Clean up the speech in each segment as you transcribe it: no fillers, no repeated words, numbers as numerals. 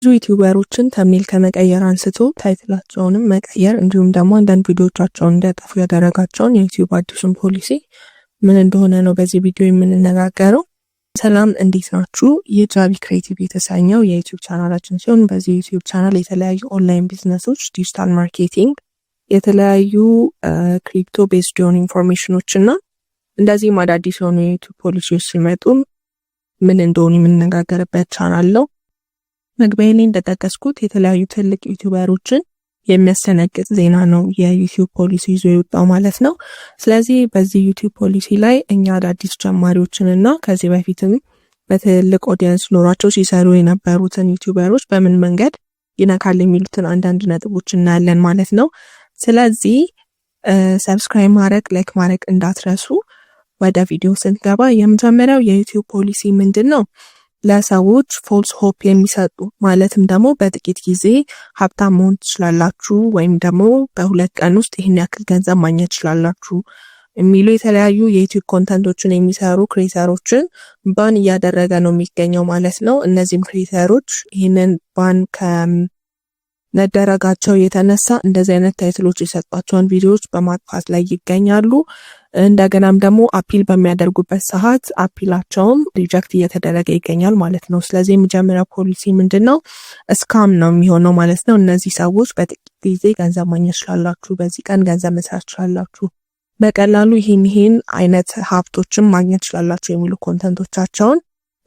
ብዙ ዩቲዩበሮችን thumbnail ከመቀየር አንስቶ title ኣቸውንም መቀየር እንዲሁም ደግሞ አንዳንድ ቪዲዮቻቸውን እንዲያጠፉ ያደረጋቸውን የዩቲዩብ አዲሱን ፖሊሲ ምን እንደሆነ ነው በዚህ ቪዲዮ የምንነጋገረው። ሰላም፣ እንዴት ናችሁ? ይህ ጃቢ ክሬቲቭ የተሰኘው የዩቲዩብ ቻናላችን ሲሆን በዚህ ዩቲዩብ ቻናል የተለያዩ online business ኦች፣ digital marketing፣ የተለያዩ crypto based የሆኑ information ኦች እና እንደዚህም አዳዲስ የሆኑ የዩቲዩብ ፖሊሲዎች ሲመጡም ምን እንደሆኑ የምንነጋገርበት ቻናል ነው። መግቢያ ላይ እንደጠቀስኩት የተለያዩ ትልቅ ዩቲዩበሮችን የሚያስደነግጥ ዜና ነው የዩቲዩብ ፖሊሲ ይዞ የወጣው ማለት ነው። ስለዚህ በዚህ ዩቲዩብ ፖሊሲ ላይ እኛ አዳዲስ ጀማሪዎችን እና ከዚህ በፊትም በትልቅ audience ኖሯቸው ሲሰሩ የነበሩትን ዩቲዩበሮች በምን መንገድ ይነካል የሚሉትን አንዳንድ ነጥቦች እናያለን ማለት ነው። ስለዚህ subscribe ማድረግ፣ like ማድረግ እንዳትረሱ። ወደ ቪዲዮ ስንገባ የመጀመሪያው የዩቲዩብ ፖሊሲ ምንድን ነው? ለሰዎች false hope የሚሰጡ፣ ማለትም ደግሞ በጥቂት ጊዜ ሀብታም መሆን ትችላላችሁ ወይም ደግሞ በ2 ቀን ውስጥ ይህን ያክል ገንዘብ ማግኘት ትችላላችሁ የሚሉ የተለያዩ የዩቲዩብ content ኦችን የሚሰሩ creator ኦችን ban እያደረገ ነው የሚገኘው ማለት ነው። እነዚህም creator ኦች ይህንን ban ከመደረጋቸው የተነሳ እንደዚህ አይነት title ኦች የሰጧቸውን ቪዲዮዎች በማጥፋት ላይ ይገኛሉ። እንደገናም ደግሞ appeal በሚያደርጉበት ሰዓት appeal ኣቸውም reject እየተደረገ ይገኛል ማለት ነው። ስለዚህ የመጀመሪያው ፖሊሲ ምንድን ነው? Scam ነው የሚሆነው ማለት ነው። እነዚህ ሰዎች በጥቂት ጊዜ ገንዘብ ማግኘት ትችላላችሁ፣ በዚህ ቀን ገንዘብ መስራት ትችላላችሁ፣ በቀላሉ ይህን ይህን አይነት ሀብቶችን ማግኘት ትችላላችሁ የሚሉ content ኦቻቸውን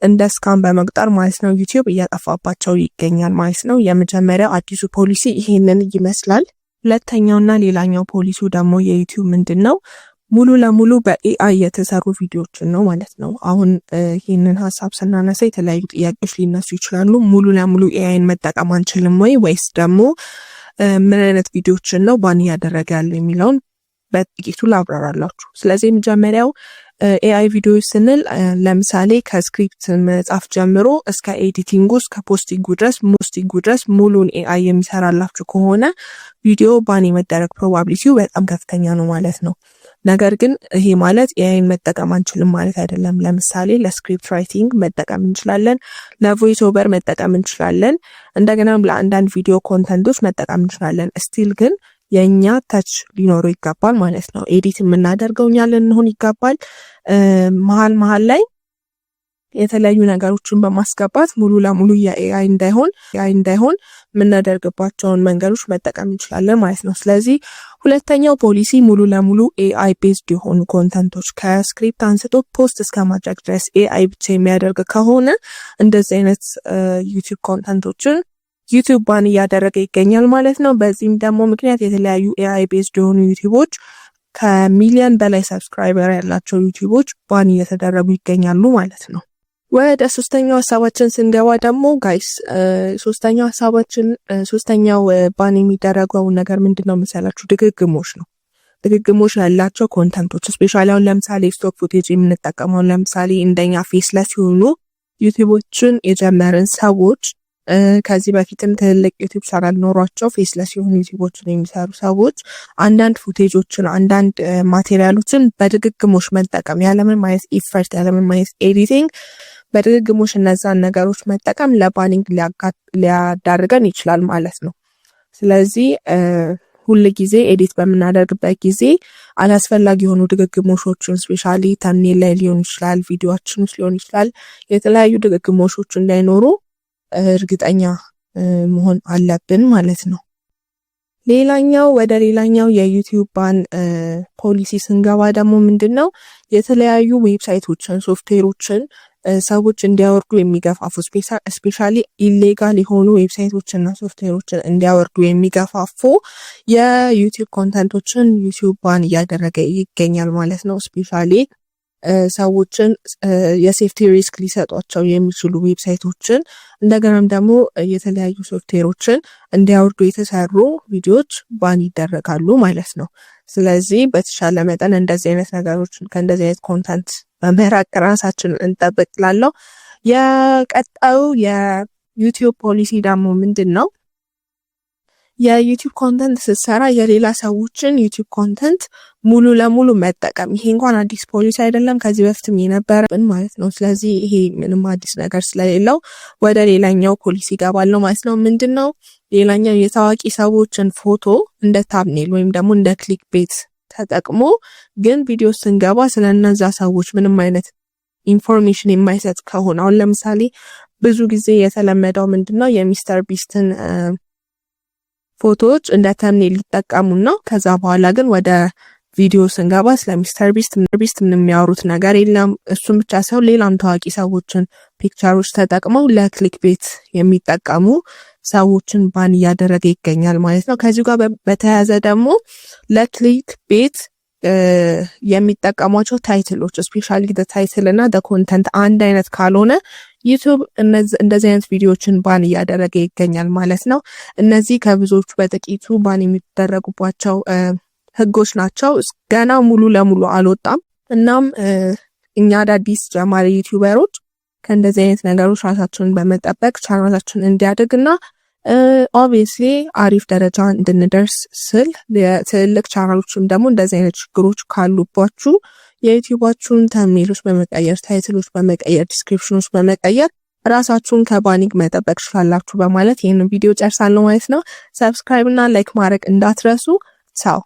እንደ scam በመቁጠር ማለት ነው ዩቲዩብ እያጠፋባቸው ይገኛል ማለት ነው። የመጀመሪያው አዲሱ ፖሊሲ ይሄንን ይመስላል። ሁለተኛውና ሌላኛው ፖሊሲው ደግሞ የዩቲዩብ ምንድን ነው? ሙሉ ለሙሉ በ AI የተሰሩ ቪዲዮዎችን ነው ማለት ነው። አሁን ይህንን ሀሳብ ስናነሳ የተለያዩ ጥያቄዎች ሊነሱ ይችላሉ። ሙሉ ለሙሉ AI ን መጠቀም አንችልም ወይ፣ ወይስ ደግሞ ምን አይነት ቪዲዮዎችን ነው ban እያደረገ ያለው የሚለውን በጥቂቱ ላብራራላችሁ። ስለዚህ የመጀመሪያው AI ቪዲዮዎች ስንል ለምሳሌ ከ script መጻፍ ጀምሮ እስከ editing ኡ፣ እስከ posting ኡ ድረስ ሙሉን AI የሚሰራላችሁ ከሆነ ቪዲዮ ban የመደረግ probability ው በጣም ከፍተኛ ነው ማለት ነው። ነገር ግን ይሄ ማለት AI ን መጠቀም አንችልም ማለት አይደለም። ለምሳሌ ለ script writing መጠቀም እንችላለን፣ ለ voice over መጠቀም እንችላለን፣ እንደገናም ለአንዳንድ ቪዲዮ content ኦች መጠቀም እንችላለን። Still ግን የእኛ touch ሊኖረው ይገባል ማለት ነው። Edit የምናደርገው እኛ ልንሆን ይገባል። መሀል መሀል ላይ የተለያዩ ነገሮችን በማስገባት ሙሉ ለሙሉ የ AI እንዳይሆን የምናደርግባቸውን መንገዶች መጠቀም እንችላለን ማለት ነው። ስለዚህ ሁለተኛው ፖሊሲ ሙሉ ለሙሉ AI based የሆኑ content ኦች ከ script አንስቶ post እስከ ማድረግ ድረስ AI ብቻ የሚያደርግ ከሆነ እንደዚህ አይነት ዩቲዩብ content ኦችን ዩቲዩብ ban እያደረገ ይገኛል ማለት ነው። በዚህም ደግሞ ምክንያት የተለያዩ AI based የሆኑ ዩቲዩቦች፣ ከሚሊዮን በላይ subscriber ያላቸው ዩቲዩቦች ban እየተደረጉ ይገኛሉ ማለት ነው። ወደ ሶስተኛው ሀሳባችን ስንገባ ደግሞ guys፣ ሶስተኛው ሀሳባችን፣ ሶስተኛው ban የሚደረገው ነገር ምንድን ነው መሰላችሁ? ድግግሞሽ ነው። ድግግሞሽ ያላቸው content ኦች፣ especially አሁን ለምሳሌ stock footage የምንጠቀመው፣ ለምሳሌ እንደኛ faceless የሆኑ ዩቲዩቦችን የጀመርን ሰዎች፣ ከዚህ በፊትም ትልልቅ ዩቲዩብ ቻናል ኖሯቸው faceless የሆኑ ዩቲዩቦችን የሚሰሩ ሰዎች አንዳንድ footage ኦችን፣ አንዳንድ material ኦችን በድግግሞሽ መጠቀም፣ ያለምንም አይነት effort፣ ያለምንም አይነት editing በድግግሞሽ እነዛን ነገሮች መጠቀም ለ banning ሊያዳርገን ይችላል ማለት ነው። ስለዚህ ሁል ጊዜ edit በምናደርግበት ጊዜ አላስፈላጊ የሆኑ ድግግሞሾችን፣ especially thumbnail ላይ ሊሆን ይችላል፣ ቪዲዮችን ውስጥ ሊሆን ይችላል፣ የተለያዩ ድግግሞሾች እንዳይኖሩ እርግጠኛ መሆን አለብን ማለት ነው። ሌላኛው፣ ወደ ሌላኛው የዩቲዩብ ban ፖሊሲ ስንገባ ደግሞ ምንድን ነው? የተለያዩ website ኦችን፣ ሶፍትዌሮችን ሰዎች እንዲያወርዱ የሚገፋፉ፣ especially illegal የሆኑ website ኦችና ሶፍትዌሮችን እንዲያወርዱ የሚገፋፉ የዩቲዩብ content ኦችን ዩቲዩብ ban እያደረገ ይገኛል ማለት ነው። Especially ሰዎችን የ safety risk ሊሰጧቸው የሚችሉ website ኦችን፣ እንደገናም ደግሞ የተለያዩ ሶፍትዌሮችን እንዲያወርዱ የተሰሩ ቪዲዮዎች ban ይደረጋሉ ማለት ነው። ስለዚህ በተሻለ መጠን እንደዚህ አይነት ነገሮችን፣ ከእንደዚህ አይነት content በመራቅ ራሳችንን እንጠብቅ እላለሁ። የቀጣዩ የዩቲዩብ ፖሊሲ ደግሞ ምንድን ነው? የ YouTube content ስትሰራ የሌላ ሰዎችን YouTube content ሙሉ ለሙሉ መጠቀም። ይሄ እንኳን አዲስ ፖሊሲ አይደለም፣ ከዚህ በፊትም የነበረ ማለት ነው። ስለዚህ ይሄ ምንም አዲስ ነገር ስለሌለው ወደ ሌላኛው ፖሊሲ ይገባለሁ ማለት ነው። ምንድን ነው ሌላኛው? የታዋቂ ሰዎችን ፎቶ እንደ thumbnail ወይም ደግሞ እንደ clickbait ተጠቅሞ ግን ቪዲዮ ስንገባ ስለነዛ ሰዎች ምንም አይነት information የማይሰጥ ከሆነ፣ አሁን ለምሳሌ ብዙ ጊዜ የተለመደው ምንድነው? የ MrBeast ን ፎቶዎች እንደ thumbnail ይጠቀሙና ከዛ በኋላ ግን ወደ ቪዲዮ ስንገባ ስለ MrBeast ምንም የሚያወሩት ነገር የለም። እሱም ብቻ ሳይሆን ሌላም ታዋቂ ሰዎችን picture ኦች ተጠቅመው ለ clickbait የሚጠቀሙ ሰዎችን ban እያደረገ ይገኛል ማለት ነው። ከዚሁ ጋር በተያያዘ ደግሞ ለ clickbait የሚጠቀሟቸው title ኦች፣ especially title እና content አንድ አይነት ካልሆነ YouTube እንደዚህ አይነት ቪዲዮዎችን ban እያደረገ ይገኛል ማለት ነው። እነዚህ ከብዙዎቹ በጥቂቱ ban የሚደረጉባቸው ህጎች ናቸው። ገና ሙሉ ለሙሉ አልወጣም። እናም እኛ አዳዲስ ጀማሪ YouTuber ኦች ከእንደዚህ አይነት ነገሮች ራሳችንን በመጠበቅ ቻናላችን እንዲያድግ እና obviously አሪፍ ደረጃ እንድንደርስ ስል፣ የትልልቅ ቻናሎችም ደግሞ እንደዚህ አይነት ችግሮች ካሉባችሁ የ YouTube ኣችሁን thumbnail ኦች በመቀየር፣ title ኦች በመቀየር፣ description ኦች በመቀየር ራሳችሁን ከ banning መጠበቅ ትችላላችሁ በማለት ይህንን ቪዲዮ ጨርሳለሁ ማለት ነው። Subscribe እና like ማድረግ እንዳትረሱ። ቻው።